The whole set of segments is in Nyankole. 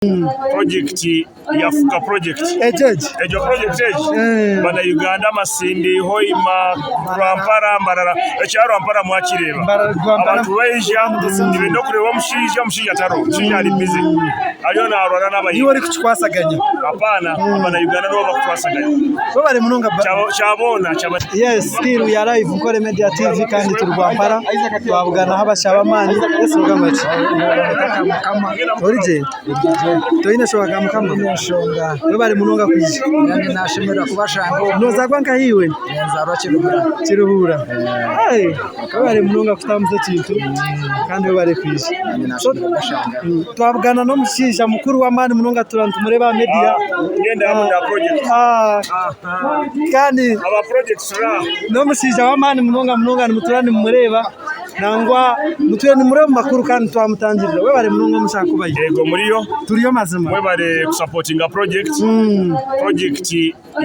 Purojekiti ya Fuka Purojekiti. Egyo egi. Egyo purojekiti egi bana Uganda Masindi, Hoima, Rwampara, Mbarara ekya Rwampara mwakireeba. Abantu baija nibenda okureeba omushaija, omushaija tariho, omushaija ari bize ariyo naarwana n'abahingi. Niiwe orikukikwasaganya? Apaana, abana Uganda nibo bakukwasaganya. Webare munonga. Kya boona. Yes, still we are live Nkore Media TV kandi turi Rwampara twabuganaho abasya b'amaani. Yes ogamba ki? Ori gye? Toine nshonga ka Mukama? Webare munonga kwija. Nozarwa nkahi iwe? Kiruhura. Webare munonga kutambuza ekintu kandi webare kwija. Twabugana n'omushaija mukuru w'amaani munonga tuba nitumureeba aha media. Kandi n'omushaija w'amaani munonga munonga nimutuura nimumureeba. Nangwa mutwire nimureba omu makuru kandi twamutangirira. Webare munonga omushana kubayo. Yego muriyo. Turiyo mazima. Mwebare kusapotinga project. Project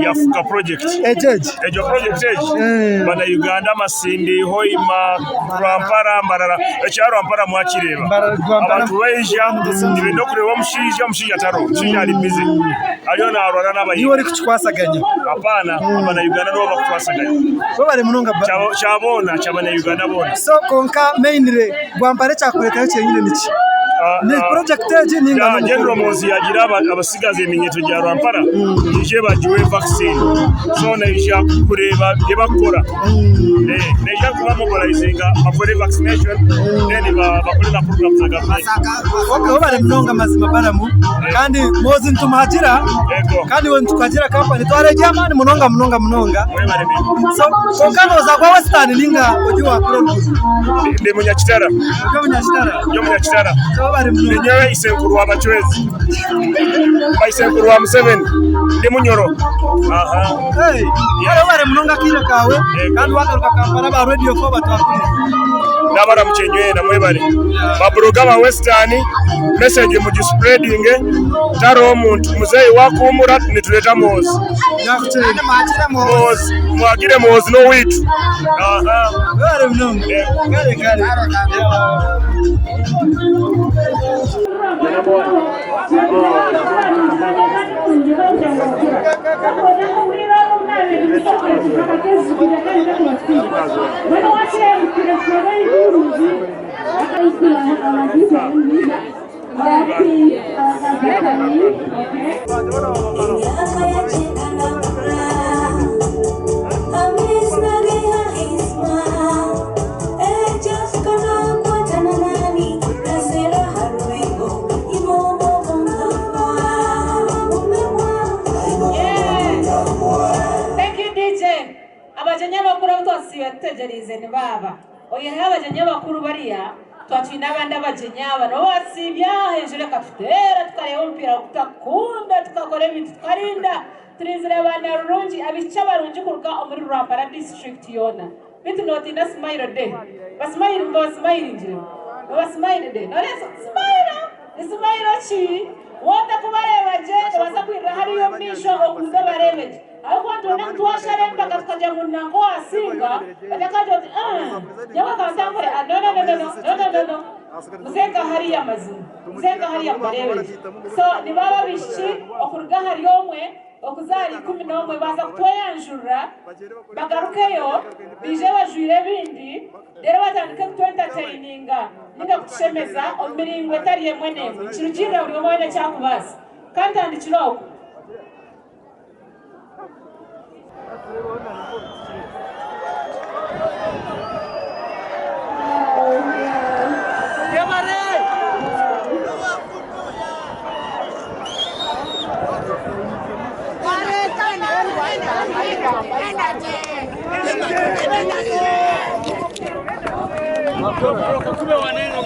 ya Fuka project. Egyo egi. Egyo project egi. Bana Uganda Masindi, Hoima, Rwampara, Mbarara. Ekya Rwampara mwakireeba. Abantu baija nibenda okureeba omushaija, omushaija tariho. Omushaija ari busy. Ariyo naarwana n'abahingi. Niiwe orikukikwasaganya? Apaana, abana Uganda nibo bakukwasaganya. Webare munonga ba. Kya boona, kya bana Uganda boona. So kwonka mainly Rwampara ekyakureetayo kyenyine niki? Ni project egi ninga Yeah, General Muhoozi yagira abasigazi eminyeeto gya Rwampara ije bagiwe vaccine. So naija kureeba ebi bakukora. Naija kuba mobilizinga bakore vaccination then bakore na program za government. Okay, webare munonga mazima Balamu. Kandi Muhoozi nitumuhagira kandi iwe nitukuhagira company twareegye amaani munonga munonga munonga. Mwebare So kwonka nooza gwa Western ninga ori owa kuri oruguru? Ndi Munyakitara. Ori Omunyakitara? Ndi Omunyakitara. So webare munonga. Ninyowe isenkuru wa Bachwezi. Mba isenkuru wa Museveni. Ndi Munyoro. Aha. Hey, kare webare munonga akaire kaawe kandi wagaruka Kampala aba Radio 4 batwakurire. Nabaramukye nywena mwebare. Baburoga ba Western message mugispreadinge tariho omuntu muzeeyi wakuhumura nitureeta Muhoozi. Muhoozi muhagire Muhoozi n'owaitu. Aha. Webare munonga. Kare kare. Thank you DJ. Abagyenyi abakuru abu twasiiba tutegyereize ni baaba. Oyihireho abagyenyi abakuru bariya, twaba twine abandi abagyenyi aba nabo basiibye aha enjura ekatuteera tukareeba omupiira ogu tutakunda tukakora ebintu tukarinda. Turinzire ba nyarurungi abaishiki abarungi kuruga omuri Rwampara district yoona. Beitu nootiina smile de? Basimayiri mubasimayiringire? Mubasimayirire? Nooreeba smile! Ni smile ki? Waaba otarikubareeba gye noobaasa kwirira hariya omu maisho okunde obareebe gye. Ahabw'okuba nitwenda ngu twashara empaka tukagira ngu nanka owaasinga, otakagira oti aah nyowe nkaba ntankore ah no no no no no no no muze nka hariya mazima muze nka hariya mubareebe gye. So nibaaba abaishiki okuruga ahari omwe okuza ahari 11 baaza kutweyanjurira bagarukeyo baije bajwaire ebindi reero batandike kutwentatayininga ninga kutushemeza omu miringo etari emwe n'emwe. Nikirugiirira buri omwe weena eki arikubaasa. Ka ntandikire okwo.